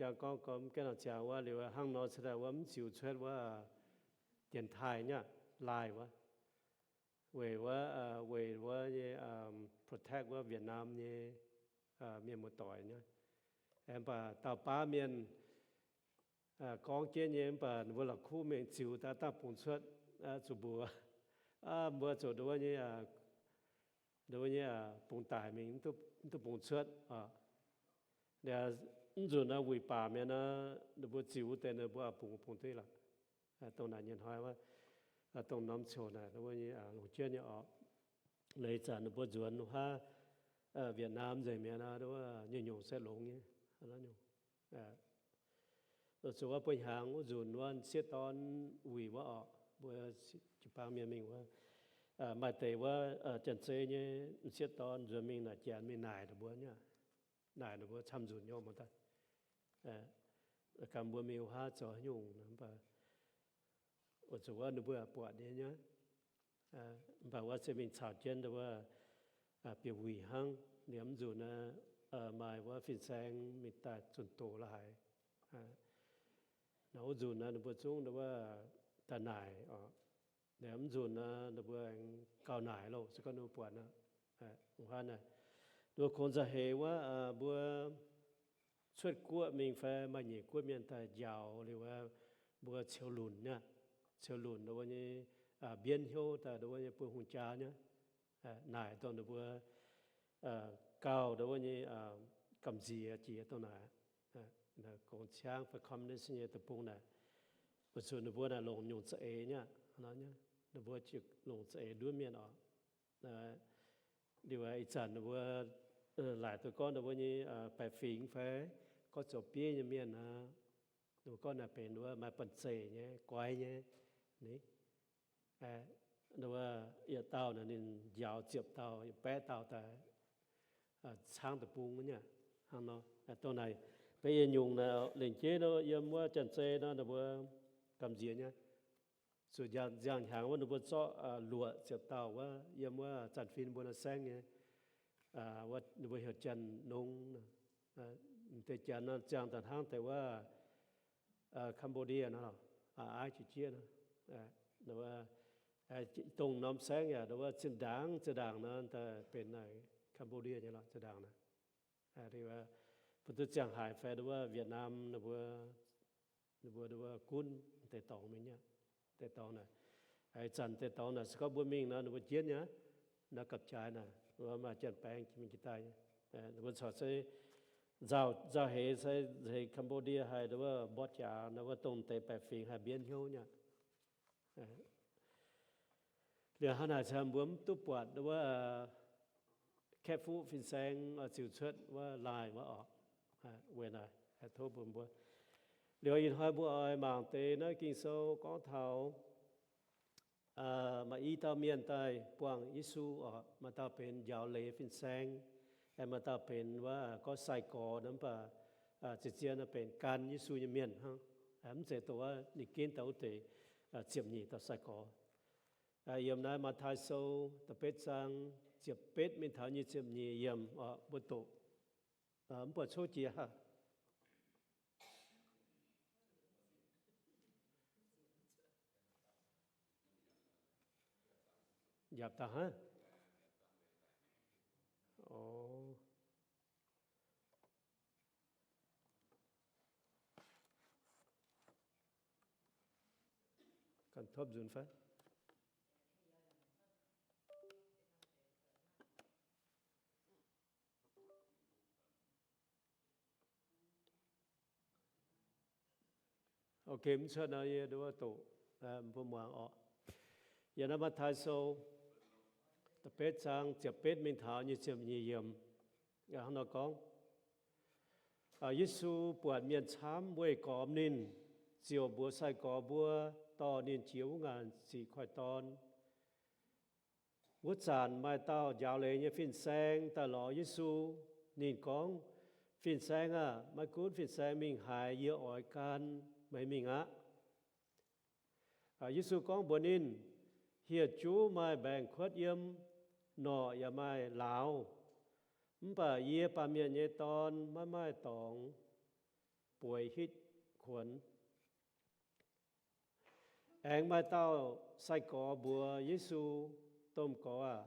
ziangx gorngv, gorngv mv gaengh nor ziangx wuov liuz, hnangv nor se daaih wuov mv ziux cuotv wuov dienx taaih nyei, laaih wuov, weic wuov, weic wuov nyei protect wuov Vietnam nyei mienh muoz-doic nyei. Mv baac dauh baav mienh gorngv jienv nyei, mv baac ninh mbuo la'kuqv mingh ziux daaih daaih bungx cuotv zuqc mbuox mbuo zuqc nduov nyei, nduov nyei bungx daic mingh, mv duqv bungx cuotv. Mv nzunc naaiv wuic baac mienh naaiv, ninh mbuo ziux wuov deix ninh mbuo bungx bungx duqv lorqc. Dongh naaic nyei hnoi wuov, dongh norm coc naaic wuov nyei longc jienv nyei oc. Leiz zanc ninh mbuo nzuonx wuov haav Vietnam nzengc mienh naaiv, nyungc-nyungc se longx nyei. Zuqc wuov buo hnyangx wuov nzunc wuov sieqv dorn wuic wuov oc, mbuo jiu-baang mienh mingh wuov, maaih deix wuov Janx-Zei nyei m'sieqv dorn nzuonx mingh naaic janx mingh naaic ninh mbuo nyei, naaic ninh mbuo camv nzunc nyei mv daaih ganh mbuo mingh wuov haav zoux haaix nyungc, mv baac zuqc wuov ninh mbuo buatc nyei nyei. Mv baac wuov se mingh caux jienv wuov bieqc wuic hnangv. Liemh mv nzunc maaih wuov fin-saeng mingh daaih zunh doz la'haic. Naaiv wuov nzunc naaiv ninh mbuo zungv wuov daaih naaic oc. Liemh mv nzunc naaiv ninh mbuo aengx gauh naaic loh, se gorngv ninh mbuo buatc naaiv, ninh mbuo kungx nzauh heix wuov mbuo cuotv guoqv mingh fai maaih nyeic guoqv mienh daaih njaaux liuz wuov, mbuo ciouv lunc nyei, ciouv lunc nduov wuov nyei mbienv hnyouv daaih nduov wuov nyei bun hungh jaa nyei, naaic dongh ninh mbuo gauh nduov wuov nyei gamh nziex jiex dongh naaic. Gong-ciangv fai communist nyei deic-bung naaic, weic zuqc ninh mbuo naaic longc nyungc za'eix nyei, ninh mbuo longc za'eix nduov mienh oc. Liuz ih zanc ninh mbuo laaic duqv gorngv ninh mbuo nyei baeqc fingx fai gorngv zoux bieiv nyei mienh aqv, ninh mbuo gorngv naaic benx wuov maaih banh zeic nyei, guai nyei. Ninh wuov yietc dauh naaic ninh njaaux ziepc dauh, yietc baeqv dauh daaih caangv deic-bung nyei. Hnangv nor, dongh naaic beiv yietc nyungc naaic lengc jeiv nor yiem wuov Janx-Zei nor ninh mbuo gamh nziex nyei. Zuqc nziangh hnyangx wuov ninh mbuo zorqv luoqc ziepc dauh wuov yiem wuov Zanc Fin mbuo nor saengv nyei, wuov ninh mbuo heuc Janx Nongx. Deix Janx nor ziangh daaih hnangv deix wuov Cambodia nor, aa, jiex jieqv nor, dongh norm saengv yaac wuov zinh ndaangc zinh ndaangc nor daaih benx naaic Cambodia nyei lorqc zinh ndaangc naaic. Mbuo duqv ziangh haaix fai wuov Vietnam ninh mbuo, ninh mbuo wuov gunv deix dorngx mingh nyei, deix dorngx naaic. Ih zanc deix dorngx naaic se gorngv mbuo mingh nor ninh mbuo jienv nyei, naaiv gapv-jaaix naaic, wuov maaih janx-baeng mingh jiex daaih nyei. Ninh mbuo corc se nzauh, nzauh heix se heix Cambodia haih wuov mbotv jaax, wuov dongh deix baeqc fingx haih mbienv hnyouv nyei. Liuz hnangv naaic se mbuo mv duqv buatc wuov kaeqv fuqv fin-saeng ziux cuotv wuov laaih wuov oc. Weic naaic tov mbuo, mbuo liuz ih hnoi mbuo oix mangc deix naaiv Ging-Sou gorngv taux maaih i dauh mienh daaih buangh Yesu oc. Maaih dauh benx njaaux leiz fin-saeng, maaih dauh benx wuov gorngv sai-gorx nor, mv baac zien-zien nor benx gan Yesu nyei mienh hnangv. Mv zeiz dongh wuov ninh ginv daaih wuov deix ziepc nyeic dauh sai-gorx. Yiem naaiv Matv^taai Sou da'betv zaang ziepc betv mingh taux nyic ziepc nyeic yiemc oc, mbuo doqc. Mv buatc cov jiex haah? Yapc daaih hnangv. Ganh topv nzunc fai? Ok, mv cuotv nor yie nduov doqc mbuo muangx oc. Yiem naaiv Matv^taai Sou da'betv zaang ziepc betv mingh taux nyic ziepc nyeic yiemc, hnangv nor gorngv, Yesu buatc mienh camv weih gormx ninh, ziouc mbuox sai-gorx mbuo dorh ninh jiex wuov ngaanc sic koiv-dorn. Wuov zanc maaih dauh njaaux leiz nyei fin-saeng daaih lorz Yesu. Ninh gorngv, Fin-Saeng aah! Maiv gunv fin-saeng mingh haaix, yie oix gan meih mingh aqv. Yesu gorngv mbuox ninh, Hieh juv maaih mbaengx-kuotv yiem, norqc yaac maaih lauz, mv baac yie, Baamh Mienh nyei Dorn, maiv maaih dorngx. bueix hitv kuonx. Aengx maaih dauh sai-gorx mbuox Yesu, Domh Gorx aah,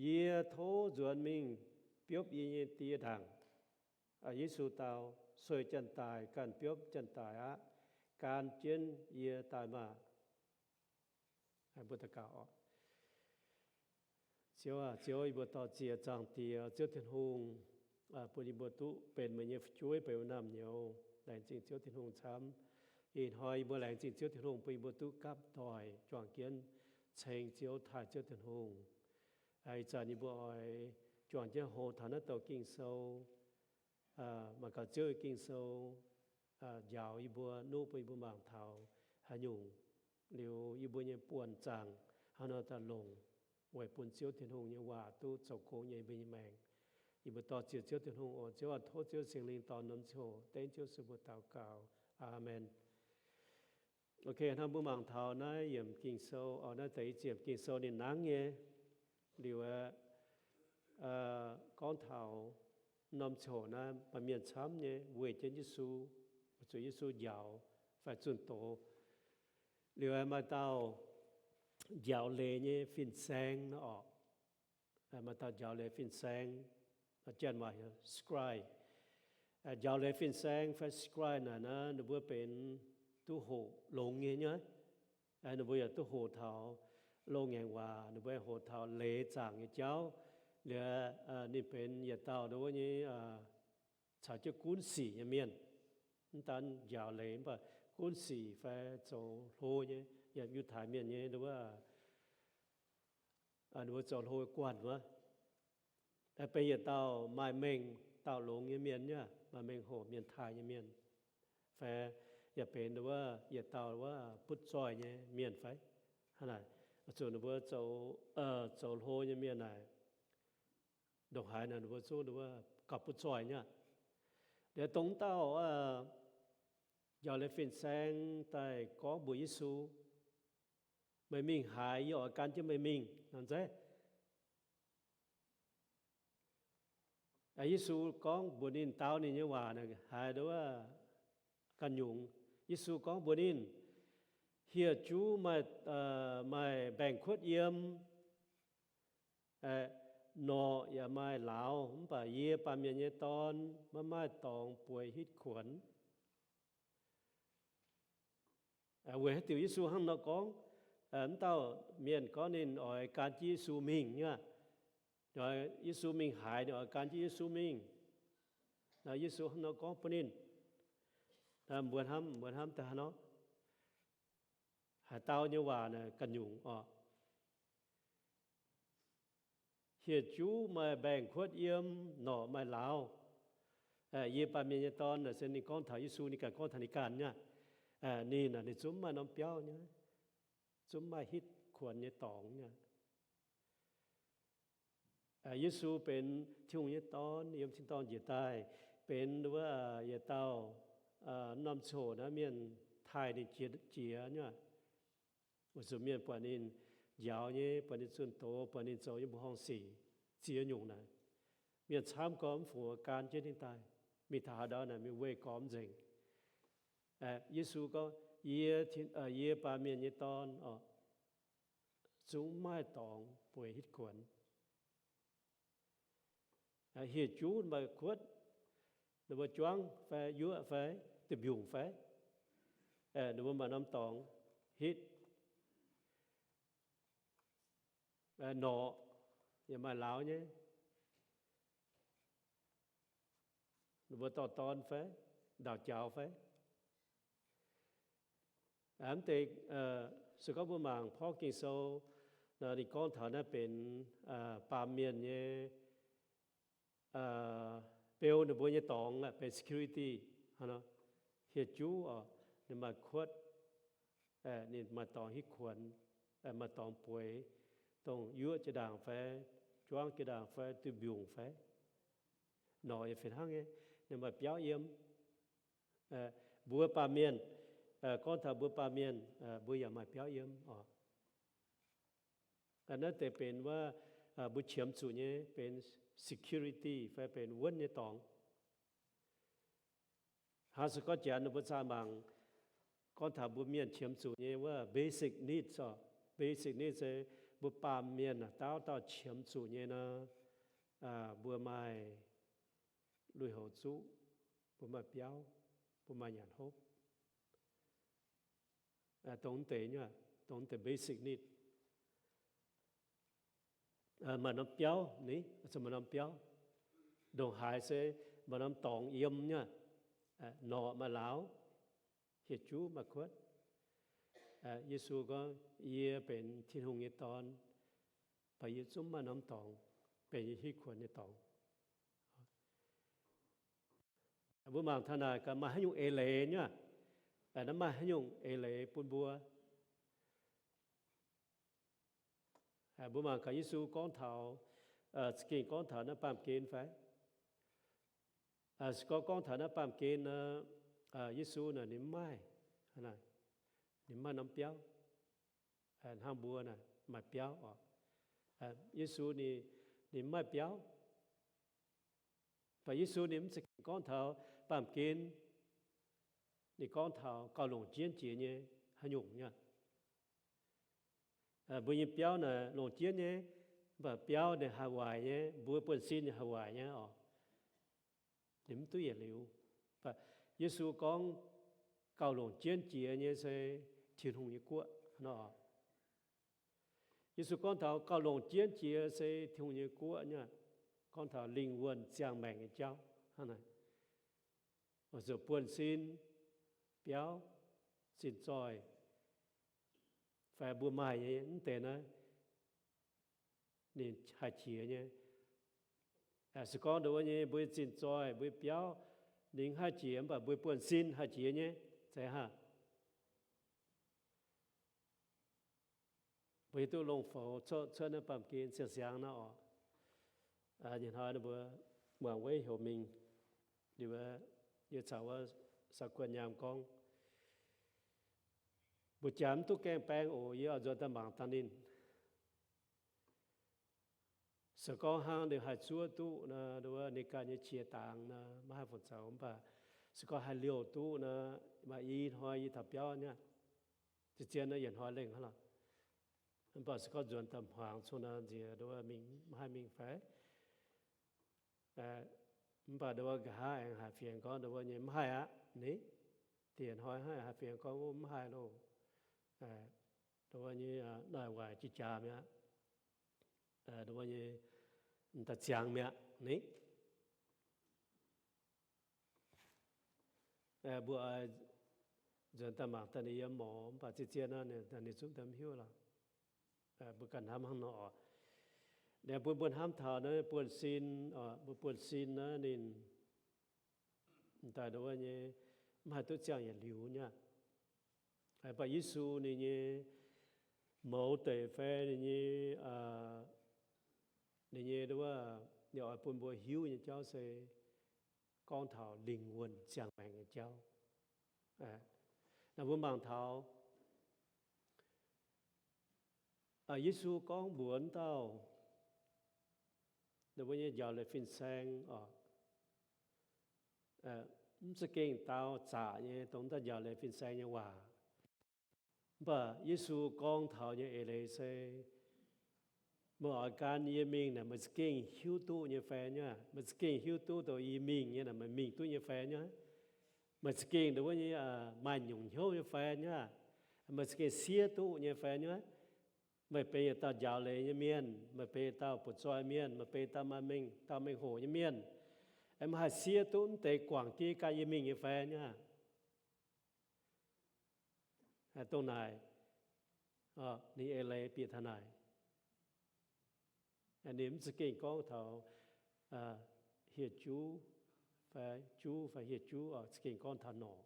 yie tov nzuonx mingh biopv yie nyei die ndaangc. Yesu dau, sueih janx-daaih ganh biopv janx-daaih aqv. Gan jienv yie daaih maah! Mbuo daux gaux oc. Ziouv aah, Ziouv, yie mbuo dor-ziec zaangc Diex, Ziouv Tin-Hungh, bun yie mbuo duqv benx meih nyei fu'jueiv, benx wuov naamh nyouz. Laengz zingh Ziouv Tin-Hungh camv. Ih hnoi yie mbuo laengz zingh Ziouv Tin-Hungh bun yie mbuo duqv gapv doic juangc jienv ceng Ziouv, taaih Ziouv Tin-Hungh. Ih zanc yie mbuo oix juangc jienv hlo taux naaiv douc Ging-Sou, mangc gaax Ziouv nyei Ging-Sou njaaux yie mbuo, nuqv bun yie mbuo mangc taux haaix nyungc, liuz yie mbuo nyei buonv-zaangc hnangv nor daaih longc, weic bun Ziouv Tin-Hungh nyei waac duqv zoux gong nyei yie mbuo nyei maengc. Yie mbuo dor-ziec Ziouv Tin-Hungh oc. Ziouv aah, tov Ziouv Singx Lingh dorh norm ziangh hoc dengv Ziouv se mbuo daux gaux. Aamen. Ok, hnamv mbuo mangc taux naaiv yiemc Ging-Sou, naaiv deix i ziepc Ging-Sou ninh nangv nyei. Liuz aeqv, gorngv taux norm ziangh hoc naaiv maaih mienh camv nyei weic jienv Yesu, weic zuqc Yesu njaaux fai zunh doz. Liuz aeqv, maaih dauh njaaux leiz nyei fin-saeng nor orqc. Maaih dauh njaaux leiz fin-saeng, janx waac heuc scribe. Njaaux leiz fin-saeng fai scribe naaic naaiv, ninh mbuo benx duqv hoqc longx nyei nyei. Ninh mbuo yaac duqv hoqc taux loz-ngaengc waac, ninh mbuo hoqc taux leiz zaangc nyei jauv. Liuz ninh benx yietc dauh ndon wuov nyei caux jienv gunv sic nyei mienh. Mv daan njaaux leiz mv baac gunv sic fai zoux hlo nyei, yiem Yiutai Mienh nyei ndon wuov, ninh mbuo zoux hlo guanh wuov. Benx yietc dauh maaih mengh dauh longx nyei mienh nyei, maaih mengh hoc mienh taaih nyei mienh, fai yaac benx ndon wuov yietc dauh wuov butv zoih nyei mienh fai. Hnangv naaic, zuqc ninh mbuo zoux, zoux hlo nyei mienh naaic, ndongc haaix naaic ninh mbuo zungv ndon wuov gauh butv zoih nyei aqv. Liuz dongh dauh njaaux leiz fin-saeng daaih gorngv mbuox Yesu, meih mingh haaix, yie oix gan jienv meih mingh nor nzeiv. Yesu gorngv mbuox ninh dau ninh nyei waac naaic haiz ndon wuov ganh nyungc. Yesu gorngv mbuox ninh, hieh juv maaih, maaih mbaengx-kuotv yiem, norqc yaac maaih lauz, mv baac yie, Baamh Mienh nyei Dorn, maiv maaih dorngx bueix hitv kuonx. Weic haaix diuc Yesu hnangv nor gorngv? Wuov dauh mienh gorngv ninh oix gan jienv Yesu mingh nyei. Yesu mingh haaix ninh oix gan jienv Yesu mingh. Yesu hnangv nor gorngv bun ninh, mbuo hnamv, mbuo hnamv daaih hnangv nor, haaix dauh nyei waac naaic ganh nyungc orqc. Hieh juv maaih mbaengx-kuotv yiem, norqc maaih lauz. Yie, Baamh Mienh nyei Dorn, naaic se ninh gorngv taux Yesu, ninh ganh gorngv taux ninh ganh nyei. Ninh naaic ninh zungv mv maaih norm biauv nyei, zungv mv maaih hitv kuonx nyei dorngx nyei. Yesu benx Tin-Hungh nyei Dorn, yiem tin-dorngh njiec daaih, benx wuov yietc dauh norm ziangh hoc naaiv mienh taaih ninh jiex nyei, weic zuqc mienh buatc ninh njaaux nyei, buatc ninh zunh doz, buatc ninh zoux nyei mbuoqc horngh sic ziex nyungc naaic, mienh camv gormx mv fungx gan jienv ninh daaih. Mingh taux haaix ndau naaic mingh weih gormx nzengc. Yesu gorngv, yie, yie, Baamh Mienh nyei Dorn oc, zungv mv maaih dorngx bueix hitv kuonx. Hieh juv maaih kuotv, ninh mbuo juangv fai yuoqv fai duih mbiungc fai, ninh mbuo maaih norm dorngx hitv. Norqc yaac maaih lauz nyei, ninh mbuo dorh dorn fai, ndau-jaux fai. Mv deix, se gorngv mbuo mangc porv Ging-Sou, ninh gorngv taux naaiv benx baamh mienh nyei beu ninh mbuo nyei dorngx, benx security. Hieh juv oc, ninh maaih kuotv, ninh maaih dorngx hitv kuonx, maaih dorngx bueix, dongh yuoqv jiex ndaangc fai, juangv jiex ndaangc fai, duih mbiungc fai. Norqc yaac fih hnangv nyei, ninh maaih biauv yiem. Mbuo baamh mienh, gorngv taux mbuo baamh mienh, mbuo yaac maaih biauv yiem oc. Naaiv deix benx wuov mbuo qiemx zuqc nyei, benx security fai benx wuonv nyei dorngx. Hnangv se gorngv janx ninh mbuo zaah mangc, gorngv taux mbuo mienh qiemx zuqc nyei wuov basic needs oc. Basic needs se mbuo baamh mienh naaic dauh dauh qiemx zuqc nyei nor, mbuo maaih lui-houx zuqv, mbuo maaih biauv, mbuo maaih nyanc hopv. Dongh deix, dongh deix basic needs. Maaih norm biauv ni, maaih norm biauv. Ndongc haaix se maaih norm dorngx yiem nyei, norqc maaih lauz, hieh juv maaih kuotv. Yesu gorngv, Yie benx Tin-Hungh nyei Dorn, baac yie zungv maaih norm dorngx, benx yie hitv kuonx nyei dorngx. Mbuo mangc taux naaic gaax maaih haaix nyungc eix leiz nyei, naaiv maaih haaix nyungc eix leiz bun mbuo. Mbuo mangc gaax Yesu gorngv taux, za'gengh gorngv taux naaiv baamh gen fai? Se gorngv gorngv taux naaiv baamh gen nor, Yesu naaic ninh mv maaih, ninh mv maaih norm biauv. Hnangv mbuo naaic maaih biauv oc. Yesu ninh, ninh mv maaih biauv. Mv baac Yesu ninh mv za'gengh gorngv taux baamh gen, ninh gorngv taux gauh longc jienv jiex nyei haaix nyungc nyei. Mbuo nyei biauv naaic longc jienv nyei, mv baac biauv ninh haih waaic nyei, mbuo buonv-sin nyei haih waaic nyei oc. Ninh mv duqv yietc liuz. Mv baac Yesu gorngv gauh longc jienv jiex nyei se Tin-Hungh nyei guoqv nor. Yesu gorngv taux gauh longc jienv jiex se Tin-Hungh nyei guoqv nyei, gorngv taux lingh wuonh ziangh maengc nyei jauv hnangv naaic. Zuqc buonv-sin, biauv, zinh zoih, fai mbuo maaih nyei mv deix naaiv, ninh haih jiex nyei. Se gorngv ndongc wuov nyei mbuo zinh zoih, mbuo biauv, ninh haih jiex mv baac mbuo buonv-sin haih jiex nyei, zeiz haac? Mbuo hiuv duqv longc foux cuotv naaiv baamh gen siang-siang nor oc. Nyei hnoi ninh mbuo muangx wuov heuc mingh, yie caux wuov saau guon nyaam gorngv, mbuo jaax mv duqv gaengh baeng oc, yie oix nzuonx daaih mangc dangh ninh. Se gorngv hnangv ninh haih zuov duqv nor, ninh ganh nyei qiex dangx nor, maiv haih fungc zoux, mv baac se gorngv haih liouh duqv nor, maaih i hnoi yie taux biauv nyei, zien-zien nor yietc hnoi lengh hnangv lorqc. Mv baac se gorngv nzuonx daaih hmuangx cong nor nziex nduov mingh maiv haih mingh fai? Mv baac nduov nqa'haav aengx haiz fienx gorngv nduov nyei mv haih aqv ni. Diex hnoi hnangv haiz fienx gorngv mv haih loh. Nduov nyei naaic waaic jiex jaax mi'aqv. Nduov nyei daaih ziangx mi'aqv ni. Mbuo oix nzuonx daaih mangc daaih ninh yiem morc, mv baac zien-zien nor ninh zungv daaih mv hiuv lorqc. Mbuo ganh hnamv hnangv nor oc. Ninh bun mbuo hnamv taux naaiv buonv-sin, mbuo buonv-sin naaiv ninh daaih nduov nyei mv haih duqv ziangh yietc liuz nyei aqv. Mv baac Yesu ninh nyei mouz deic fai ninh nyei, ninh nyei nduov, ninh oix bun mbuo hiuv nyei jauv se gorngv taux lingh wuonh ziangh maengc nyei jauv. Naaiv mbuo mangc taux Yesu gorngv mbuox wuov dauh, ninh mbuo nyei njaaux leiz fin-saeng oc, mv za'gengh dau zaqc nyei dongh wuov dauh njaaux leiz fin-saeng nyei waac. Mv baac Yesu gorngv taux nyei eix leiz se, meih oix gan yie mingh naaic meih za'gengh hiuv duqv nyei fai nyei? Meih za'gengh hiuv duqv dongh yie mingh nyei naaic meih mingh duqv nyei fai nyei? Meih za'gengh nduov nyei maaih nyungc hnyouv nyei fai nyei? Meih za'gengh siev duqv nyei fai nyei? Meih benx yietc dauh njaaux leiz nyei mienh, meih benx yietc dauh butv-zoih mienh, meih benx dauh maaih mengh, dauh mengh hoc nyei mienh, meih haih siev duqv mv deix guangc jienv gan yie mingh nyei fai nyei? Dongh naaic, ninh eix leiz bieqc taux naaic. Ninh mv za'gengh gorngv taux hieh juv, fai juv fai hieh juv, za'gengh gorngv taux norqc.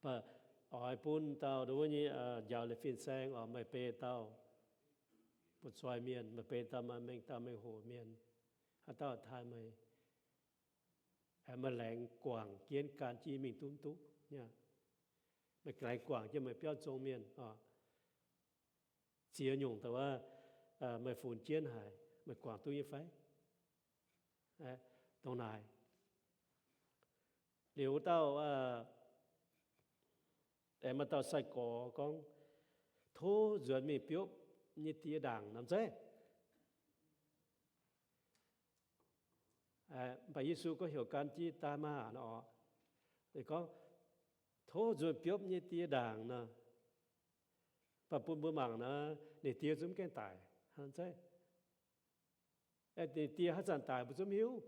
Mv baac oix bun dauh nduov nyei njaaux leiz fin-saeng oc, meih benx dauh butv-zoih mienh, meih benx dauh maaih mengh, dauh mengh hoc mienh, haaix dauh taaih meih, meih laengz guangc jienv gan jienv mingh duqv mv duqv nyei? Meih laengz guangc jienv meih biauv zong mienh oc, ziex nyungc dongh wuov, meih funx jienv haic, meih guangc duqv nyei fai? Dongh naaic. Liuz dauh, aengx maaih dauh sai-gorx gorngv, Tov nzuonx mingh biopv nyei die ndaangc nor, zeiz? Mv baac Yesu gorngv heuc gan jienv daaih maah nor, ninh gorngv, Tov nzuonx biopv nyei die ndaangc nor, mv baac bun mbuo mangc nor, ninh die zungv mv gaengh daic hnangv, zeiz? Ninh die haaix zanc daic mbuo zungv mv hiuv.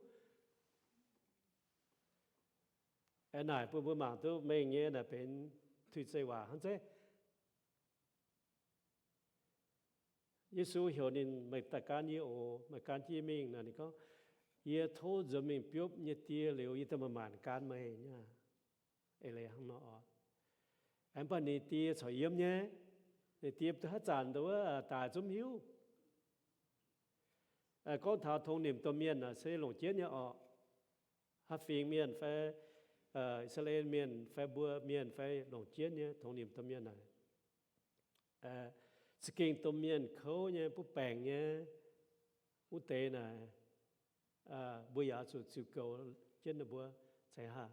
Naaic bun mbuo mangc duqv mengh nyei naaic benx tuix zeiv waac hnangv, zeiz? Yesu heuc ninh, Meih daaih gan yie oc. Meih gan jienv yie mingh nor, ninh gorngv, Yie tov nzuonx mingh biopv nyei die liuz, yie daaih maanc-maanc gan meih. Eix leiz hnangv nor oc. Mv baac ninh die corc yiem nyei. Ninh die duqv haaix zanc nduov daic zungv mv hiuv. Gorngv taux tongx nimc domh mienh naaic se longc jienv nyei oc. Haaix fingx mienh fai I^saa^laa^en Mienh fai mbuo Mienh fai longc jienv nyei tongx nimc domh mienh naaic. Za'gengh domh mienh kouv nyei, butv baengc nyei, wuov deix naaic, mbuo yaac zuqc ziux goux jienv ninh mbuo ceix haah.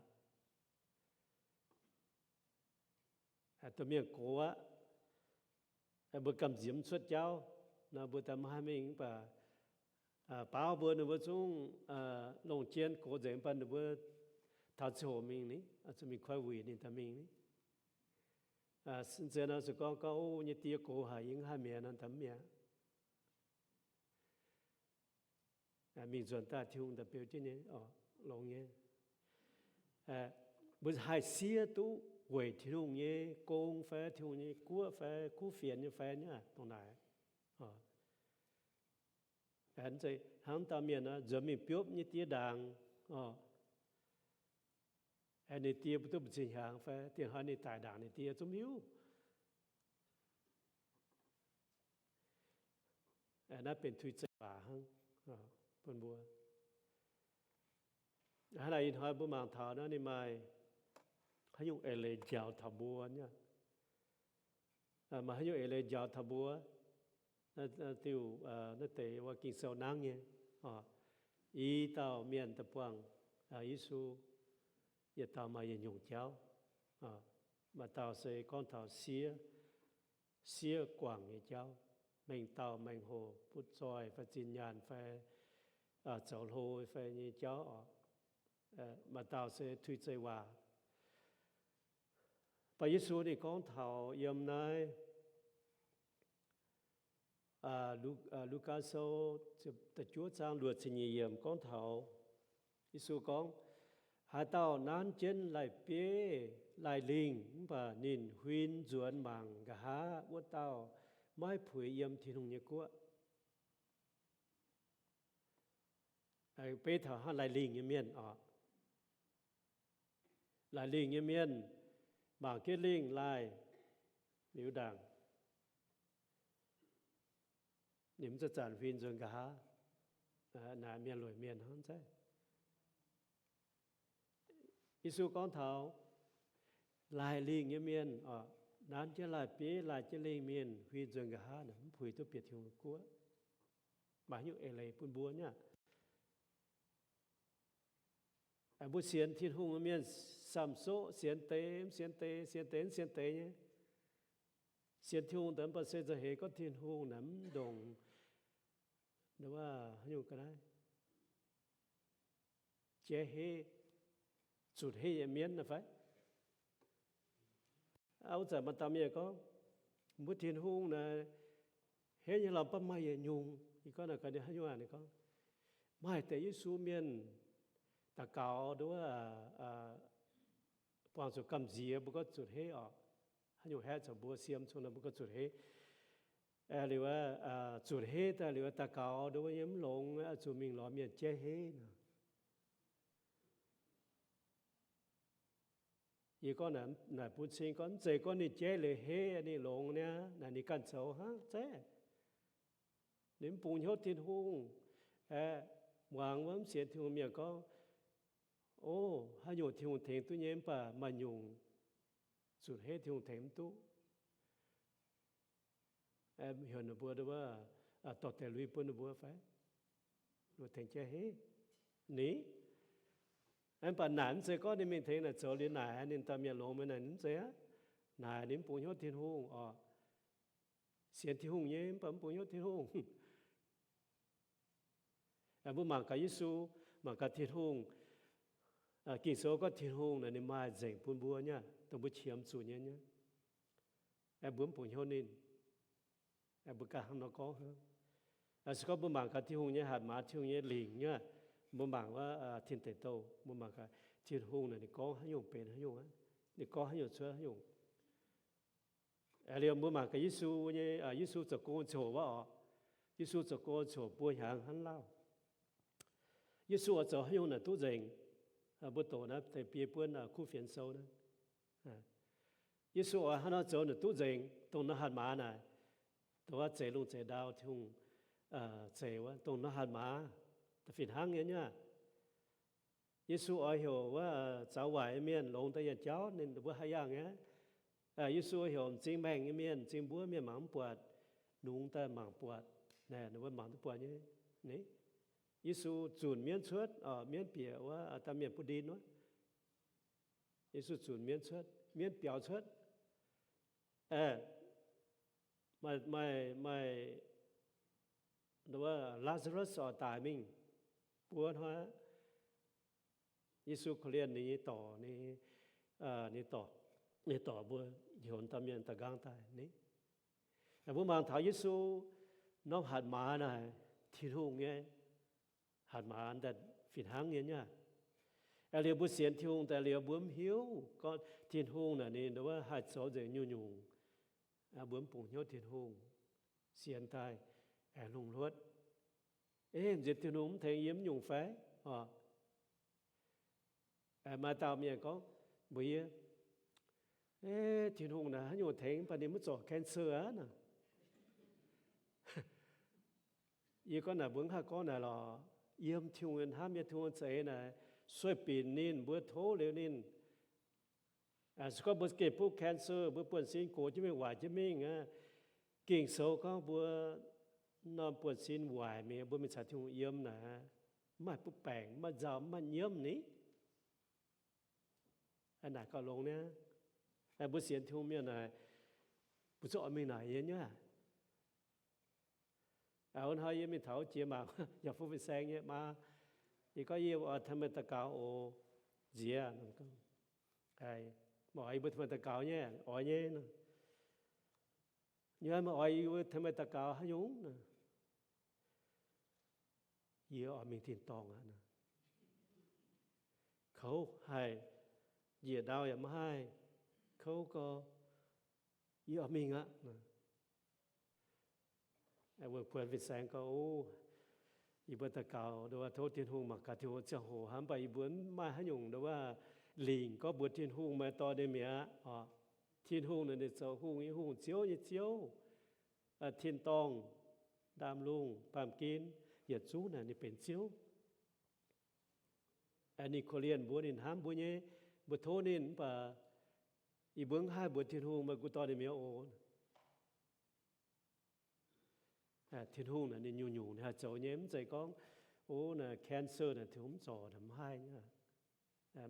Domh mienh gox aqv, mbuo gamh nziex mv cuotv jauv nor, mbuo daaih maiv haih mingh, mv baac baauv mbuo ninh mbuo zungv longc jien gox nzengc, mv baac ninh mbuo taux ziangh hoc mingh ni, zuqc mingh koi wuic ninh daaih mingh ni. Nziex nor zuqc gorngv, gorngv, O, nyei die gox haic, yie mv haih mi'aqv nor, daaih mv mi'aqv. Mingh nzuonx daaih Tin-Hungh daaih beu jienv nyei, longx nyei. Mbuo haih siev duqv weic Tin-Hungh nyei gong fai Tin-Hungh nyei guoqv fai kuv fienx nyei fai nyei dongh naaic. Hnangv dauh mienh nzuonx mingh biopv nyei die ndaangc, ninh die mbuo duqv mbu'ziex hnyangx fai dieh hnoi ninh daic ndaangc ninh die zungv mv hiuv. Naaiv benx tuix zeiv waac hnangv bun mbuo. Hnangv naaic ih hnoi mbuo mangc taux naaiv ninh maaih haaix nyungc eix leiz njaaux taux mbuo nyei. Maaih haaix nyungc eix leiz njaaux taux mbuo? Diuh naaiv deix wuov Ging-Sou nangv nyei, i dauh mienh daaih buangh Yesu, yietc dauh maaih yietc nyungc jauv. Maaih dauh se gorngv taux siev, siev guangc nyei jauv, mengh dauh mengh hoc butv zoih fai zinh nyaanh fai zoux hlo fai nyei jauv oc. Maaih dauh se tuix zeiv waac. Mv baac Yesu ninh gorngv taux yiem naaiv Lugaa Sou da'juov zaang luoqc ziepc nyeic yiemc gorngv taux, Yesu gorngv, Haaix dauh nanv jienv lai-bieiv lai-lingh mv baac ninh huin nzuonx mangc nqa'haav, wuov dauh maiv puix yiem Tin-Hungh nyei guoqv. Beiv taux hnangv lai-lingh nyei mienh oc. Lai-lingh nyei mienh mangc jienv lingh laaih liuz ndaangc, ninh mv zanc-zanc huin nzuonx nqa'haav. Naaiv mienh lueic mienh hnangv zeiv. Yesu gorngv taux lai-lingh nyei mienh, nanv jienv lai-bieiv lai jienv lingh mienh huin nzuonx nqa'haav, mv puix duqv bieqc Tin-Hungh guoqv. Maaih haaix nyungc eix leiz bun mbuo nyei? Mbuo sienx Tin-Hungh nyei mienh samh soqv, sienx deix mv sienx deix, sienx deix mv sienx deix nyei. Sienx Tin-Hungh daaih mv baac se nzauh heix gorngv Tin-Hungh naaic mv ndongc, haaix nyungc ga'naaiv, jaiv heiv, zutc heiv nyei mienv naaiv fai? Wuov zanc maaih dauh mienh gorngv, mbuo Tin-Hungh naaic heiv nyei lorqc, mv baac maaih yietc nyungc. Yie gorngv naaic gaax ninh haaix nyungc aqv? Ninh gorngv, maaih deix Yesu mienh daux gaux nduov, buangh zuqc gamh nziex mbuo gorngv zutc heiv oc. Haaix nyungc haeqv zoux mbuo siemv zungv nor mbuo gorngv zutc heiv. Liuz, zutc heiv daaih liuz daux gaux nduov nyei mv longx, zuqc mingh lorz mienh jaiv heiv nor. Yie gorngv naaic bun cing gorngv, mv zeiz gorngv ninh jaiv leiz heiv ninh longx niaa, naaic ninh ganh zoux hnangv zeiv. Ninh mv bungx hnyouv Tin-Hungh, aeqv, muangx wuov mv sienx Tin-Hungh mienh gorngv, o, haaix nyungc Tin-Hungh tengx duqv nyei, mv baac maaih nyungc zutc heiv Tin-Hungh tengx mv duqv. Heuc ninh mbuo, dorh deix lui bun ninh mbuo fai? Luoqc tengx jaiv heiv ni. Mv baac naaic mv zeiz gorngv ninh mingh tengx naaic zoux liuz naaic ninh dauh mienh longx mingh naaic, mv zeiz aqv. Naaic ninh mv bungx hnyouv Tin-Hungh oc. Sienx Tin-Hungh nyei mv baac mv bungx hnyouv Tin-Hungh. Mbuo mangc gaax Yesu, mangc gaax Tin-Hungh. Ging-Sou gorngv Tin-Hungh naaic ninh maaih nzengc bun mbuo nyei, dongh mbuo qiemx zuqc nyei nyei. Mbuo mv bungx hnyouv ninh. Mbuo ganh hnangv nor gorngv hnangv. Se gorngv mbuo mangc gaax Tin-Hungh nyei hatc maaz, Tin-Hungh nyei lingc nyei, mbuo mangc wuov Tin Deic Douh, mbuo mangc gaax Tin-Hungh naaic ninh gorngv haaix nyungc benx haaix nyungc, ninh gorngv haaix nyungc cuotv haaix nyungc. Liuz mbuo mangc gaax Yesu nyei, Yesu zoux gong ziangh hoc wuov oc. Yesu zoux gong ziangh hoc buo hnyangx hnangv lauh. Yesu oix zoux haaix nyungc naaic duqv nzengc? Mbuo doqc naaiv deix biei buonv Kuv Fienx Sou naaiv. Yesu oix haaix nor zoux naaic duqv nzengc, dongh nor hatc maaz naaic, dongh wuov zeix lungh zeix ndau Tin-Hungh zeix wuov, dongh nor hatc maaz, da'fih hnangv nyei nyei. Yesu oix heuc wuov zaux waaic nyei mienh longx daaih yienh jauv, ninh mbuo haih yangh nyei. Yesu oix heuc m'zing maengh nyei mienh, m'zing mbuov mienh mangc mv buatc, nungx daaih mangc buatc, ninh mbuo mangc duqv buatc nyei. Yesu zunc mienv cuotv, mienv bieqc wuov dauh mienh butv ndin wuov. Yesu zunc mienv cuotv, mienv biaux cuotv. Maaih, maaih, maaih Lazarus oix daic mingh buo hnoi aqv. Yesu korv-lienh ninh nyei dorc, ninh, ninh dorc, ninh dorc mbuo heuc dauh mienh daaih nqaang daaih ni. Mbuo mangc taux Yesu norm hatc maaz naaic, Tin-Hungh nyei hatc maaz daaih fih hnangv nyei nyei. Liuz mbuo sienx Tin-Hungh daaih liuz mbuo mv hiuv gorngv Tin-Hungh naaic ninh wuov haih zoux nzengc nyungc-nyungc. Mbuo mv bungx hnyouv Tin-Hungh, sienx daaih aengx lungh hluotv. Ei, m'nziex Tin-Hungh mv tengx yie mv nyungc fai? Oc, maaih dauh mienh gorngv mbuox yie, ei, Tin-Hungh naaic haaix nyungc tengx mv baac ninh mv zorc cancer aqv naaic. Yie gorngv naaic mbuo mv haih gorngv naaic lorqc. Yiem Tin-Hungh nyei hnamv, yiem Tin-Hungh za'eix naaic sueih binc ninh, mbuo tov liuz ninh. Se gorngv mbuo gengh butv cancer, mbuo buonv-sin gox jienv mingh, waaic jienv mingh aqv, Ging-Sou gorngv mbuo norm buonv-sin waaic mingh, mbuo mingh caux Tin-Hungh yiem naaic, mv maaih butv baengc, mv maaih nzauh, mv maaih nyiemv ni. Naaic gauh longx niaa. Mbuo sienx Tin-Hungh mienh naaic, mbuo zuqc oix mingh naaic nyei nyei. Wuov hnoi yie mingh taux jiex mangc yaac fu fin-saeng nyei maa, yie gorngv yie oix tengx meih daux gaux oc. Nziex, meih oix yie mbuo tengx meih daux gaux nyei? Oix nyei. Yie meih oix yie mbuo tengx meih daux gaux haaix nyungc? Yie oix mingh tin-dorngh aqv. Kouv haic, njiec ndau yaac maiv haih, kouv gau, yie oix mingh aqv. Wuov kuonx fin-saeng gorngv, o, yie mbuo daux gaux nduov tov Tin-Hungh mangc gaax Tin-Hungh ziangh hoc hnangv, mv baac yie mbuo mv maaih haaix nyungc nduov lingc gorngv mbuox Tin-Hungh meih dorh ninh mi'aqv oc. Tin-Hungh naaic ninh zoux hungh nyei Hungh, ziouv nyei Ziouv, tin-dorngh, ndaamv-lungh, baamh gen, yietc zungv naaic ninh benx Ziouv. Ninh korv-lienh mbuo, ninh hnamv mbuo nyei, mbuo tov ninh, mv baac yie mbuo mv haih mbuox Tin-Hungh meih gu dorh ninh mi'aqv oc. Tin-Hungh naaic ninh nyungc-nyungc ninh haih zoux nyei, mv zeiz gorngv, o, naaic cancer naaic Tin-Hungh mv zorc naaic mv haih.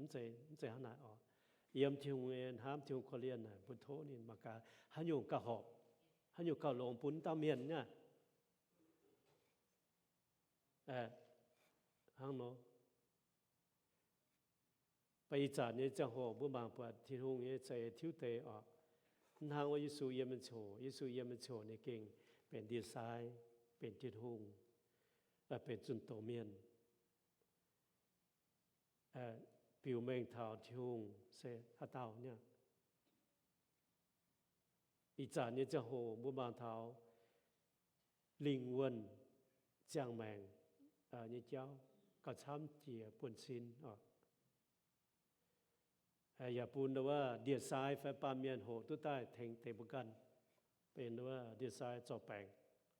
Mv zeiz, mv zeiz hnangv naaic oc. Yiem Tin-Hungh nyei hnamv, Tin-Hungh korv-lienh naaic mbuo tov ninh mangc gaax haaix nyungc gauh horpc, haaix nyungc gauh longx bun dauh mienh nyei. Hnangv nor. Mv baac ih zanc nyei ziangh hoc mbuo mangc buatc Tin-Hungh nyei za'eix tiuv deix oc. Mv hnangv wuov Yesu yiem nyei ziangh hoc, Yesu yiem nyei ziangh hoc ninh gengh benx ndie-sai, benx Tin-Hungh, benx zunh doz mienh, biux mengh taux Tin-Hungh se haaix dauh nyei. Ih zanc nyei ziangh hoc mbuo mangc taux lingh wuonh ziangh maengc nyei jauv gauh camv jiex buonv-sin oc. Yaac bun wuov ndie-sai fai baamh mienh hoqc duqv daaih tengx deix mbuo ganh, benx wuov ndie-sai zorc baengc.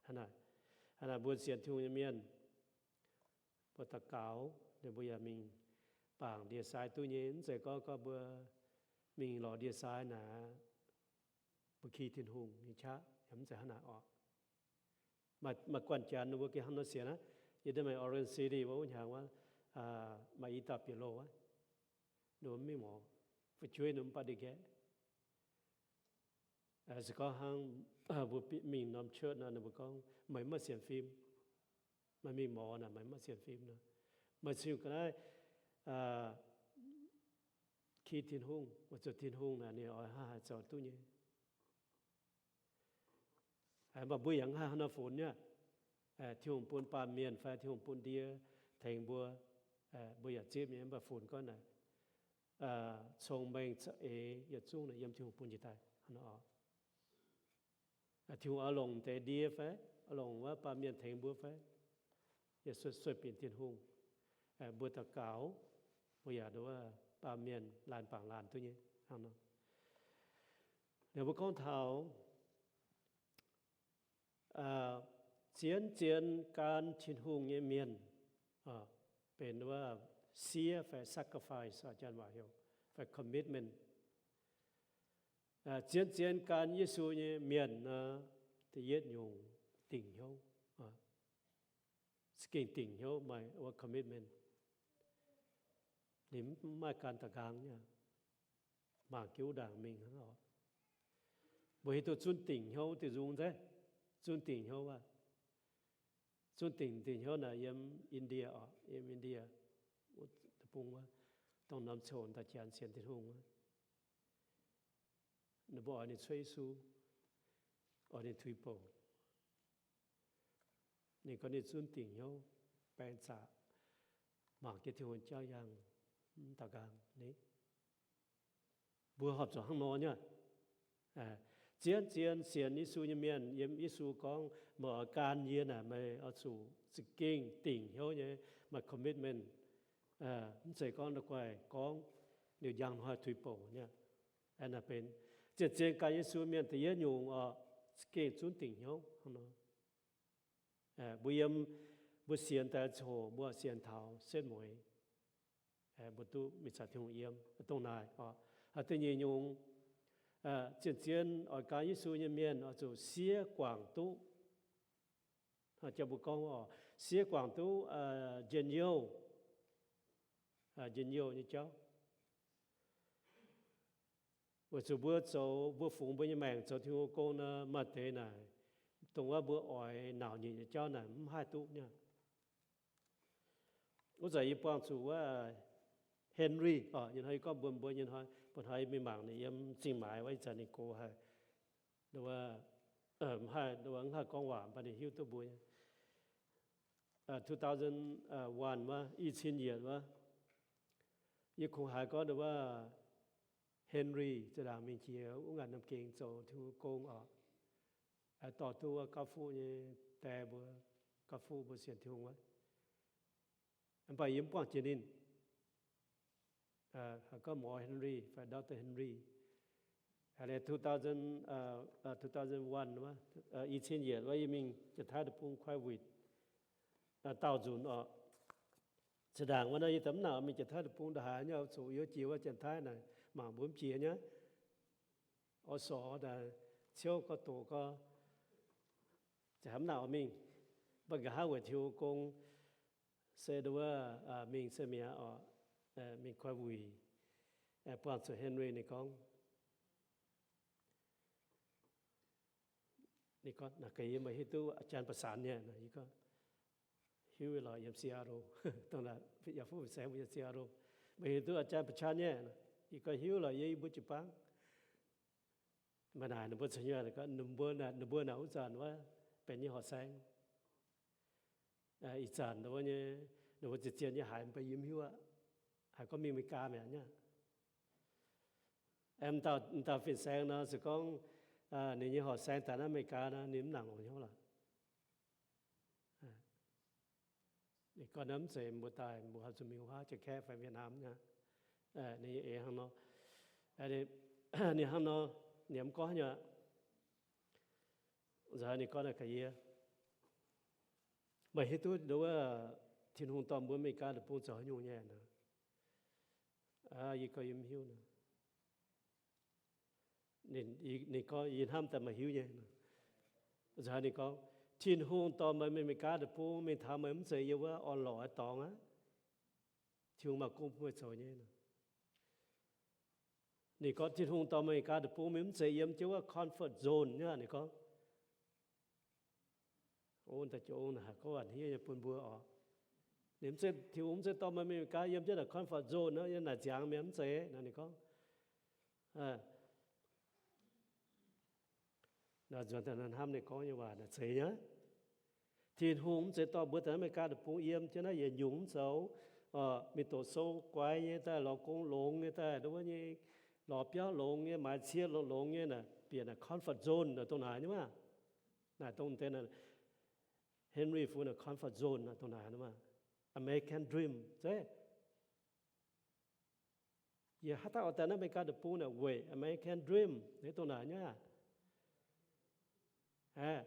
Hnangv naaic mbuo sienx Tin-Hungh nyei mienh, mbuo daux gaux, ninh mbuo yaac mingh bangc ndie-sai duqv nyei. Mv zeiz gorngv, gorngv mbuo mingh lorz ndie-sai naaic, mbuo ki Tin-Hungh nyei qaqv, yaac mv zeiz hnangv naaic oc. Maaih guanh janx ninh mbuo gengh hnangv nor sienx aqv. Yie ndorm maaih Oregon City wuov, wuov hnyangx wuov, maaih i dauh bieqc loh wuov, ninh mbuo mv mingh morz, fu'jueiv ninh mv baac ndie-nqaeqv. Se gorngv hnangv mbuo mingh norm church nor, ninh mbuo gorngv, meih mv maaih sienx fim, meih mingh morz naaic meih mv maaih sienx fim nor, meih ziouc ga'naaiv ki Tin-Hungh, weic zuqc Tin-Hungh naaic ninh oix hnangv haaix zoux duqv nyei. Mv baac mbuo yaac mv haih hnangv nor funx nyei. Tin-Hungh bun baamh mienh fai Tin-Hungh bun ndie tengx mbuo, mbuo yaac zipv nyei, mv baac funx gorngv naaic cong-mengh za'eix yietc zungv naaic yiem Tin-Hungh bun njiec daaih hnangv nor oc. Tin-Hungh oix longc deix ndie fai, oix longc wuov baamh mienh tengx mbuo fai, yaac sueih binc Tin-Hungh. Mbuo daux gaux, mbuo yaac nduov baamh mienh laanh bangc laanh duqv nyei hnangv nor. Liuz mbuo gorngv taux zien zien gan Tin-Hungh nyei mienh, benx wuov siev fai sacrifice, janx waac heuc, fai commitment. Zien zien gan Yesu nyei mienh nor, da'yietv nyungc dingc hnyouv. Za'gengh dingc hnyouv maaih wuov commitment. Ninh mv maaih gan da'nqaang nyei, mangc jienv wuov ndaangc mingh hnangv oc. Mbuo hiuv duqv zunv dingc hnyouv diuh nzung nzengc. Zunv dingc hnyouv aqv. Zunv dingc, dingc hnyouv naaic yiem India oc, yiem India, deic-bung wuov, dongh norm coc daaih janx sienx Tin-Hungh wuov. Ninh mbuo oix ninh cuotv Yesu, oix ninh tuix bouc. Ninh gorngv ninh zunv dingc hnyouv, baeng zaqc, mangc jienv Tin-Hungh jauv yangh, mv daux nqaang ni. Mbuo horpc zuqc hnangv nor nyei. Zien zien sienx Yesu nyei mienh, yiem Yesu gorngv, meih oix gan yie naaic, meih oix zuqc za'gengh dingc hnyouv nyei, maaih commitment. Mv zeiz gorngv la'guaih gorngv liuz njang hnoi tuix bouc nyei. Naaiv benx zien zien gan Yesu mienh da'yietv nyungc oc, za'gengh zunv dingc hnyouv hnangv nor. Mbuo yiem, mbuo sienx daaih ziangh hoc mbuo sienx taux setv mueiz, mbuo duqv mingh caux Tin-Hungh yiem, dongh naaic oc. Da'nyeic nyungc, zien zien oix gan Yesu nyei mienh oix zuqc siev guangc duqv. Jauv mbuo gorngv oc, siev guangc duqv njien-youh, njien-youh nyei jauv. Weic zuqc mbuo zoux, mbuo fungx mbuo nyei maengc zoux Tin-Hungh gong nor, maaih deix naaic, dongh wuov mbuo oix nauc nyeic nyei jauv naaic mv haih duqv nyei. Wuov zanc yie buangh zuqc wuov Henry oc, nyei hnoi yie gorngv mbuox mbuo nyei hnoi, mbuo hnoi yie mingh mangc ninh yiem Zingh Maaiz wuov, ih zanc ninh gox haic. Wuov, mv haih, wuov mv haih gorngv waac, mv baac ninh hiuv duqv mbuo nyei. Two thousand one wuov, i cin yietc wuov, yie kungx haiz gorngv wuov Henry zinh ndaangc mingh jiex wuov ngaanc Namh Gengh zoux Tin-Hungh gong oc. Dorh duqv wuov Gauv Fuqv nyei die mbuo, Gauv Fuqv mbuo sienx Tin-Hungh wuov. Mv baac yie mv buangh jiex ninh. Gorngv Mor Henry fai Doctor Henry. Haiz leiz two thousand, two thousand one wuov, i cin yietc wuov yie mingh Janx-Taiv deic-bung Kuai Witc dauh nzunc oc. Zinh ndaangc wuov nor yie daaih mv nangc mingh Janx-Taiv deic-bung ndongc haaix nyei, zuqc yie jiex wuov Janx-Taiv naaic mangc mbuo mv jiex nyei. Oix sorc daaih ciouv gorx doqc gorx, za'haaix mv nangc oix mingh. Mv baac nqa'haav weic Tin-Hungh gong se nduov mingh se mi'aqv oc. Mingh Kuai Witc, buangh zuqc Henry ninh gorngv, ninh gorngv, Naaic gaax yie, meih hiuv duqv อาจารย์ Ba'sanx nyei? Yie gorngv, Hiuv lorqc, yiem Seattle. Dongh naaic yaac fuqv fin-saeng mbuo yiem Seattle. Meih hiuv duqv อาจารย์ Ba'sanx nyei? Yie gorngv, Hiuv lorqc, yie i mbuo jiu-baang. Mv baac naaic ninh mbuo caux nyuonh, ninh mbuo naaic, ninh mbuo naaic wuov zanc wuov benx nyei horqc saeng. Ih zanc wuov nyei, ninh mbuo zien-zien nyei haiz mv baac yie mv hiuv aqv. Haiz gorngv mingh America mi'aqv nyei. M'dauh, m'dauh fin-saeng nor se gorngv ninh nyei horqc saeng daaih naaiv America nor, ninh mv nangc longc hnyouv lorqc. Ninh gorngv, Naaiv mv zeiz mbuo daaih mbuo haaix zuqc mingh wuov Janx-Kaeqv fai Việt Nam nyei. Ninh nyei eix hnangv nor, ninh hnangv nor, ninh mv gorngv haaix nyungc. Nzauh ninh gorngv naaic gaax yie, Meih hiuv duqv nduov Tin-Hungh dorh mbuo America deic-bung zoux haaix nyungc nyei? Yie gorngv, Yie mv hiuv nor. Ninh gorngv, Yie hnamv daaih meih hiuv nyei. Nzauh ninh gorngv, Tin-Hungh dorh meih mingh America deic-bung mingh taux meih mv zeiz yiem wuov orn-lorqc nyei dorngx aqv. Tin-Hungh maaih gong bun meih zoux nyei nor. Ninh gorngv, Tin-Hungh dorh meih gaax deic-bung, meih mv zeiz yiem jienv wuov comfort zone nyei. Ninh gorngv, o, da'jung naaic haiz gorngv waanc hniev nyei bun mbuo oc. Ninh mv zeiz, Tin-Hungh mv zeiz dorh meih mingh gaax yiem jienv naaic comfort zone naaic, yiem naaic ziangx mi'aqv, mv zeiz. Naaic ninh gorngv, nzuonx daaih hnamv ninh gorngv nyei waac naaic zeiz nyei. Tin-Hungh mv zeiz dorh mbuo daaih naaiv America deic-bung yiem jienv naaiv yietc nyungc mv zoux, mingh doqc sou guai nyei daaih, lorz gong longx nyei daaih, wuov nyei lorz biauv longx nyei, maaiz cie longx longx nyei naaic, bieqc naaic comfort zone naaic dongh naaic nyei maah. Naaic dongh deix naaic Henry Ford naaic comfort zone naaic dongh naaic nyei maah. American dream zeiv. Yie haaix dauh oix daaih naaiv America deic-bung naaic weic American dream, naaiv dongh naaic nyei aqv. Aeqv,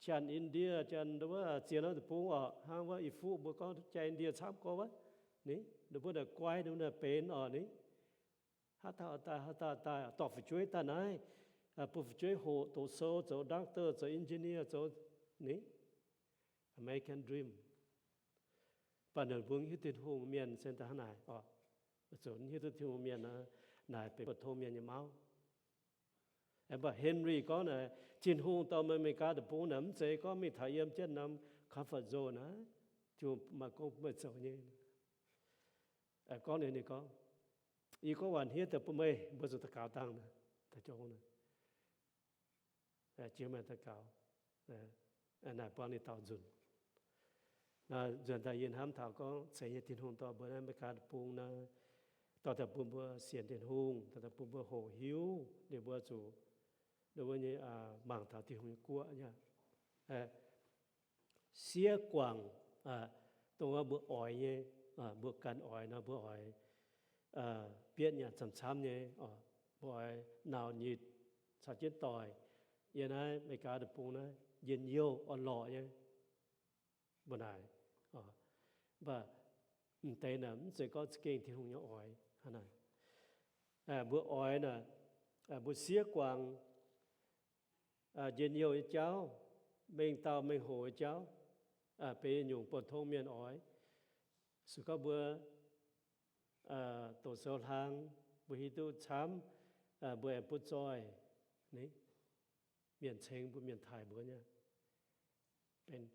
janx India, janx wuov ziex norm deic-bung oc, hnangv wuov i fuqv mbuo gorngv janx India camv gorx wuov, ninh mbuo naaic guai, ninh mbuo naaic benx oc, ninh haaix dauh daaih, haaix dauh daaih dorh fu'jueiv daaih naaiv, bun fu'jueiv hoqc doqc sou, zoux doctor, zoux engineer, zoux ninh American dream. Mv baac ninh mbuo hiuv Tin-Hungh mienh se daaih hnangv naaic oc. Zuqc hiuv duqv Tin-Hungh mienh naaic benx buoz-tong mienh nyei mauv. Mv baac Henry gorngv naaic, Tin-Hungh dorh meih mingh gaax deic-bung naaic mv zeiz gorngv mingh taux yiem jienv norm comfort zone naaic, Tin-Hungh maaih gong bun meih zoux nyei. Gorngv ninh, ninh gorngv, yie gorngv waanc hniev daaih bun meih, mbuo zuqc daux gaux dangh, jiex meih daux gaux, naaic buangv ninh daaux nzunc. Nzuonx daaih yie hnamv taux gorngv ceix nyei Tin-Hungh dorh mbuo naaiv America deic-bung naaiv, dorh daaih bun mbuo sienx Tin-Hungh, dorh daaih bun mbuo hoqc hiuv ninh mbuo zuqc, ninh mbuo nyei mangc taux Tin-Hungh nyei guoqv nyei. Siev guangc, dongh mbuo oix nyei, mbuo ganh oix nor mbuo oix bietv nyanc camv-camv nyei, mbuo oix nauc nyitc caux jienv doic yiem naaiv America deic-bung naaiv njien-youh orn-lorqc nyei. Mbuo naaic, mv baac m'deix naaic mv zeiz gorngv za'gengh Tin-Hungh nyei oix hnangv naaic. Mbuo oix naaic, mbuo siev guangc njien-youh nyei jauv, mengh dauh mengh hoc nyei jauv, benx nyungc buoz-tong mienh oix. Se gorngv mbuo doqc sou hlang, mbuo hiuv duqv camv, mbuo aengx butv zoih, mienh ceng mbuo, mienh taaih mbuo nyei, benx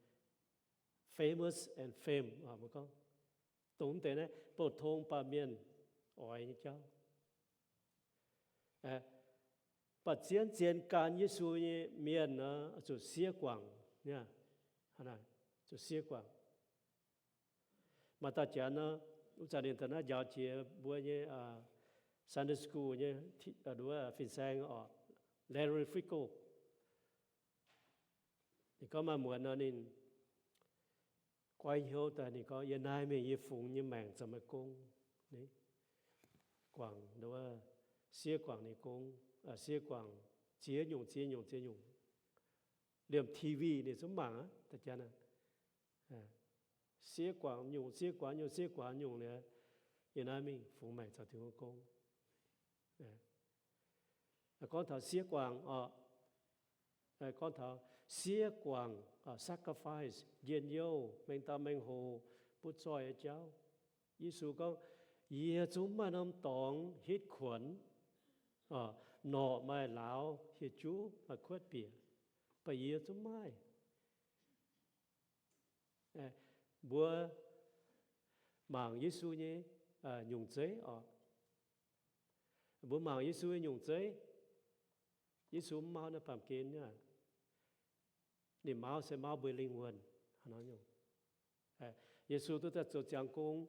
famous and fame, mbuo gorngv dongh deix naaiv buoz-tong baamh mienh oix nyei jauv. Mv baac zien-zien gan Yesu nyei mienh nor zuqc siev guangc, zuqc siev guangc. Maaih dauh janx nor, wuov zanc ninh daaih naaiv njaaux jiex mbuo nyei Sunday school nyei fin-saeng oc, Larry Fico. Ninh gorngv maaih muonz nor ninh goiv hnyouv daaih, ninh gorngv, Yie naaiv mingh yie fungx nyei maengc zoux meih gong. Guangc, siev guangc ninh gong, siev guangc ziex nyungc ziex nyungc ziex nyungc, liemh T V ninh zungv mangc aqv. Siev guangc nyungc, siev guangc nyungc, siev guangc nyungc liuz, yie naaiv mingh fungx maengc zoux Tin-Hungh gong. Gorngv taux siev guangc oc, gorngv taux siev guangc, sacrifice, njien-youh, mengh dauh mengh hoc, butv zoih nyei jauv. Yesu gorngv, Yie zungv maaih norm dorngx hitv kuonx, norqc maaih lauz, hieh juv maaih kuotv bieqc, mv baac yie zungv maaih. Mbuo mangc Yesu nyei nyungc zeiv oc. Mbuo mangc Yesu nyei nyungc zeiv, Yesu mv mauv naaiv baamh gen nyei. Ninh mauv se mauv mbuo lingh wuonh. Yesu duqv daaih zoux ziangx gong,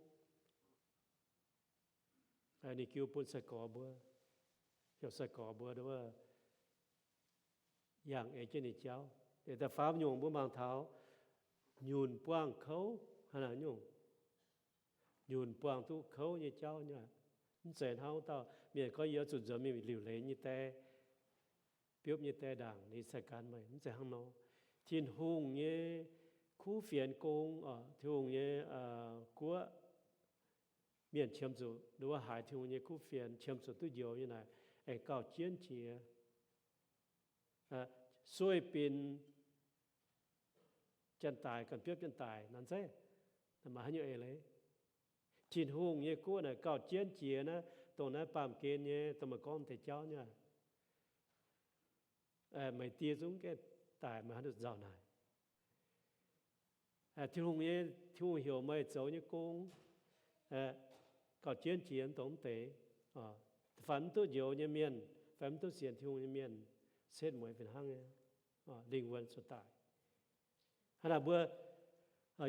ninh jiu bun sai-gorx mbuo, heuc sai-gorx mbuo yangh ei jienv ninh jauv. Da'faam nyungc mbuo mangc taux nyunc buangh kouv, haaix nyungc? Nyunc buangh duqv kouv nyei jauv nyei. Mv zeiz hnangv wuov dauh mienh gorngv, Yie oix zuqc nzuonx mingh liuc leiz nyei die, biopv nyei die ndaangc, ninh cai gan meih. Mv zeiz hnangv nor. Tin-Hungh nyei kuv fienx gong, Tin-Hungh nyei guoqv, mienh qiemx zuqc, nduov haiz Tin-Hungh nyei kuv fienx qiemx zuqc duqv njoux nyei naaic, aengx gauh jienv jiex. Sueih binc janx-daic, ganh biopv janx-daic nor zeiv, maaih haaix nyungc eix leiz? Tin-Hungh nyei guoqv naaic gauh jienv jiex naaiv, dongh naaiv baamh gen nyei, dongh meih gorngv deix jauv nyei, meih die zungv gaengh daic, meih haaix nzauh naaic? Tin-Hungh nyei, Tin-Hungh heuc meih zoux nyei gong, gauh jienv jiex dongh mv deix, fai mv duqv njoux nyei mienh, fai mv duqv sienx Tin-Hungh nyei mienh, setv mueiz fih hnangv nyei, lingh wuonh zuqc daic. Hnangv naaic mbuo,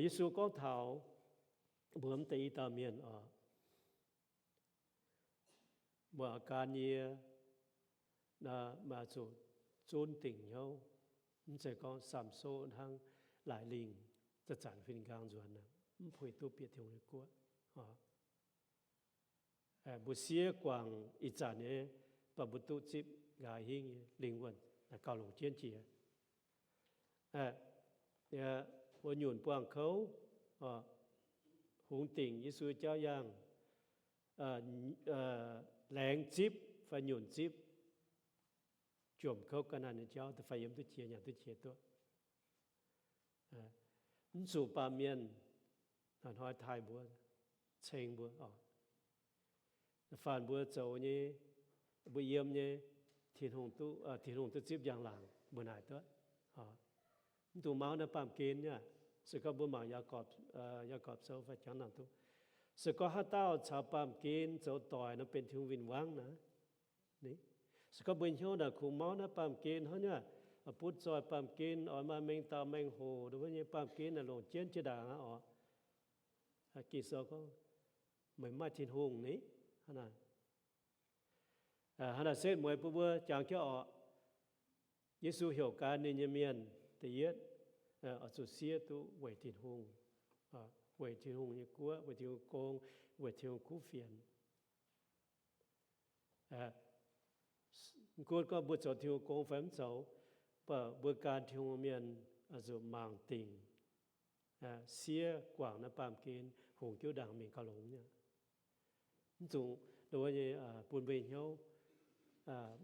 Yesu gorngv taux mbuo mv deix i dauh mienh oc, mbuo oix gan yie, maaih zuqc zunv dingc hnyouv, mv zeiz gorngv Samso hnangv laaix lingh zanc-zanc huin nqaang nzuonx, mv puix duqv bieqc Tin-Hungh nyei guoqv. Mbuo siev guangc ih zanc nyei, mv baac mbuo duqv zipv nqaaix hingv nyei lingh wuonh gauh longc jienv jiex. Mbuo nyunc buangh kouv, hungx dingc Yesu jauv yangh, laengz zipv fai nyunc zipv jomc kouv ga'naaiv nyei jauv da'feix yiem duqv jiex, nyanc duqv jiex duqv. Mv zuqc baamh mienh hnoi-hnoi taaih mbuo, ceng mbuo oc. Da'faanh mbuo zoux nyei, mbuo yiem nyei, Tin-Hungh duqv, Tin-Hungh duqv zipv njang-laangc mbuo naaic duqv. Mv dungx mauv naaiv baamh gen nyei aqv. Se gorngv mbuo mangc Yaagorpc, Yaagorpc Sou fai jangx nangc duqv, se gorngv haaix dauh caux baamh gen zoux doic nor, benx Tin-Hungh win-wangv naaic. Se gorngv mbuo hnyouv naaic kungx mauv naaiv baamh gen hnangv nyei aqv, butv zoih baamh gen, oix maaih mengh dauh mengh hoc, wuov nyei baamh gen naaic longc jienv jiex ndaangc aqv oc. Ging-Sou gorngv, meih mv maaih Tin-Hungh ni. Hnangv naaic setv mueiz bun mbuo jangx jienv oc. Yesu heuc gaax ninh nyei mienh da'yietv oix zuqc siev duqv weic Tin-Hungh, weic Tin-Hungh nyei guoqv, weic Tin-Hungh gong, weic Tin-Hungh kuv fienx. Mv gunv gorngv mbuo zoux Tin-Hungh gong fai mv zoux, mv baac mbuo gan Tin-Hungh mienh zuqc mangc dingc, siev guangc naaiv baamh gen, hungx jiuv ndaangc mingh gauh longx nyei. Mv zuqc nduov nyei bun mbuo hnyouv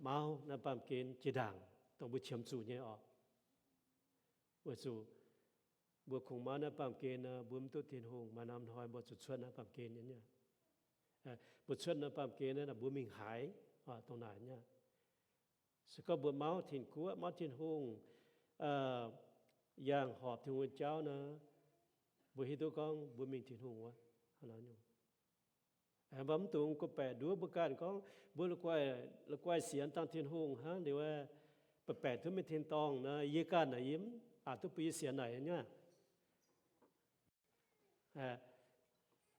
mauv naaiv baamh gen jiex ndaangc, dongh mbuo qiemx zuqc nyei oc. Weic zuqc mbuo kungx mauv naaiv baamh gen nor, mbuo mv duqv Tin-Hungh. Maaih norm hnoi mbuo zuqc cuotv naaiv baamh gen nyei. Mbuo cuotv naaiv baamh gen naaic, mbuo mingh haaix, dongh naaic nyei. Se gorngv mbuo mauv tin-guoqv, mauv Tin-Hungh, yangh horpc Tin-Hungh nyei jauv nor, mbuo hiuv duqv gorngv mbuo mingh Tin-Hungh wuov. Mv baac mv dungx guh baeqc nduov mbuo ganh gorngv mbuo la'guaih sienx dangh Tin-Hungh hnangv liuz, baeqc-baeqc duqv mingh tin-dorngh nor, yie ganh naaic yie mv aqc duqv bun yie sienx naaic nyei.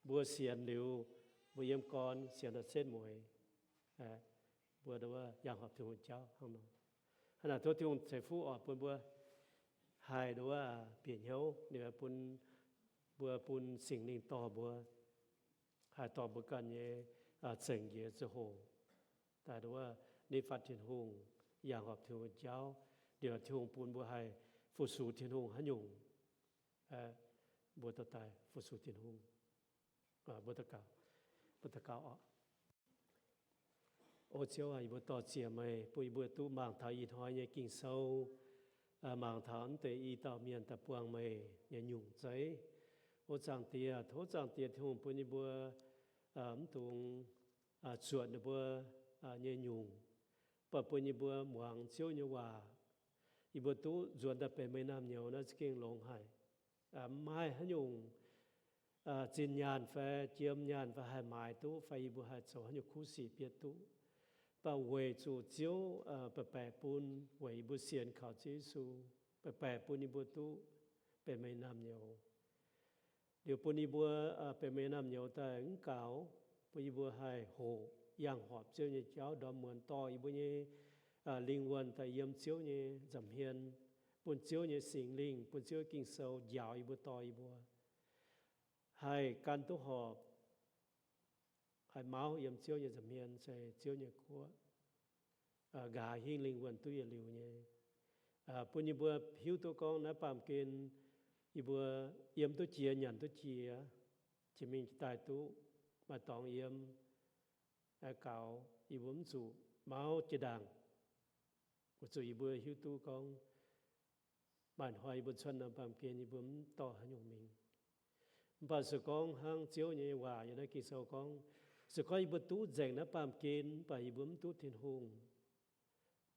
Mbuo sienx liuz, mbuo yiem gorn sienx setv mueiz, mbuo yangh horpc Tin-Hungh jauv hnangv nor. Hnangv naaic tov Tin-Hungh ceix fuqv oc bun mbuo haih nduov bieqc hnyouv liuz bun mbuo, bun Singx Lingh dorh mbuo, haih dorh mbuo ganh nyei zengc njiec ziangh hoc daaih nduov nitv fatv Tin-Hungh, yangh horpc Tin-Hungh jauv, liuz Tin-Hungh bun mbuo haih fu-sux Tin-Hungh haaix nyungc, mbuo dorh daaih fu-sux Tin-Hungh. Mbuo daux gaux oc. O Ziouv aac, yie mbuo dor-ziec meih bun yie mbuo duqv mangc taux ih hnoi nyei Ging-Sou, mangc taux mv deix i dauh mienh daaih buangh meih nyei nyungc zeiv. O Zaangc Diex, tov Zaangc Diex Tin-Hungh bun yie mbuo mv dungx zuotc ninh mbuo nyei nyungc, mv baac bun yie mbuo muangx Ziouv nyei waac. Yie mbuo duqv nzuonx daaih benx meih naamh nyouz naaiv za'gengh longx haic. Mv maaih haaix nyungc zinh nyaanh fai jiem nyaanh fai haih maaiz duqv fai yie mbuo haih zoux haaix nyungc kuv sic bietv duqv. Mv baac weic zuqc Ziouv baeqc baeqc bun weic yie mbuo sienx kaux Ziouv Yesu, baeqc baeqc bun yie mbuo duqv benx meih naamh nyouz. Liuz bun yie mbuo benx meih naamh nyouz daaih mv gaux, bun yie mbuo haih hoqc yangh horpc Ziouv nyei jauv ndorm muonz dorh yie mbuo nyei lingh wuonh daaih yiem Ziouv nyei nza'hmien, bun Ziouv nyei Singx Lingh, bun Ziouv Ging-Sou njaaux yie mbuo, dorh yie mbuo haih gan duqv horpc, haih mauv yiem Ziouv nyei nza'hmien se Ziouv nyei guoqv, nqa'haav hingv lingh wuonh duqv yietc liuz nyei. Bun yie mbuo hiuv duqv gorngv naaiv baamh gen yie mbuo yiem duqv jiex, nyanc duqv jiex, jiex mingh jiex daaih duqv, maaih dorngx yiem, gaux yie mbuo mv zuqc mauv jiex ndaangc. Weic zuqc yie mbuo hiuv duqv gorngv maaih hnoi yie mbuo cuotv naaiv baamh gen yie mbuo mv dorh haaix nyungc mingh. Mv baac se gorngv hnangv Ziouv nyei waac yiem naaiv Ging-Sou gorngv, Se gorngv yie mbuo duqv nzengc naaiv baamh gen, mv baac yie mbuo mv duqv Tin-Hungh,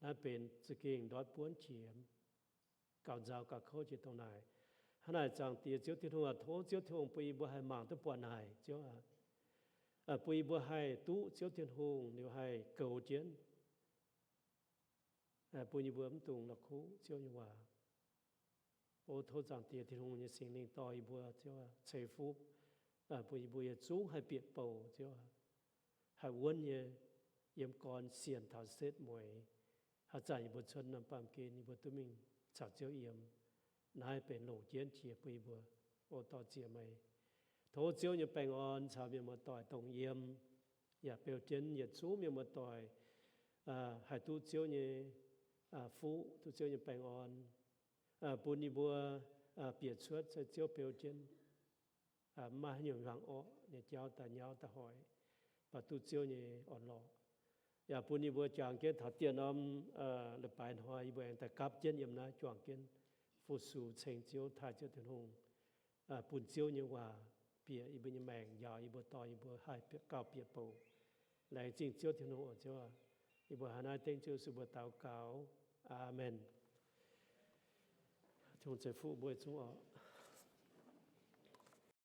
naaiv benx za'gengh ndortv buonv jiex, gauh nzauh gauh kouv jiex dongh naaic. Hnangv naaic, Zaangc Diex Ziouv Tin-Hungh aac, tov Ziouv Tin-Hungh bun yie mbuo haih mangc duqv buatc naaic, Ziouv aac. Bun yie mbuo haih duqv Ziouv Tin-Hungh liuz haih goux jienv. Bun yie mbuo mv dungx la'kuqv Ziouv nyei waac. O tov Zaangc Diex Tin-Hungh nyei Singx Lingh dorh yie mbuo, Ziouv aac, ceix fuqv bun yie mbuo yietc zungv haih bieqc bouc, Ziouv aac, haih wuonv nyei, yiem gorn sienx taux setv mueiz. Haaix zanc yie mbuo cuotv norm baamh gen, yie mbuo duqv mingh caux Ziouv yiem. Naaiv benx longc jienv jiex bun yie mbuo. O dorh ziex meih. Tov Ziouv nyei baengh orn caux mienh muoz-doic dongh yiem, yaac beu jienv yietc zungv mienh muoz-doic haih duqv Ziouv nyei fuqv, duqv Ziouv nyei baengh orn, bun yie mbuo bieqc cuotv se Ziouv beu jienv, mv maaih haaix nyungc hmuangx orqv nyei jauv daaih nyauv daaih hoic, baac duqv Ziouv nyei orn-lorqc. Yaac bun yie mbuo juangc jienv taux dieh norm leiz-baaix hnoi yie mbuo aengx daaih gapv jienv yiem naaiv juangc jienv fu-sux ceng Ziouv, taaih Ziouv Tin-Hungh, bun Ziouv nyei waac bieqc yie mbuo nyei maengc, njaaux yie mbuo, dorh yie mbuo haih gauh bieqc bouc. Laengz zingh Ziouv Tin-Hungh oc, Ziouv aac. Yie mbuo hnangv naaiv dengv Ziouv Yesu mbuo daux gaux. Aamen. Tin-Hungh ceix fuqv mbuo zungv oc.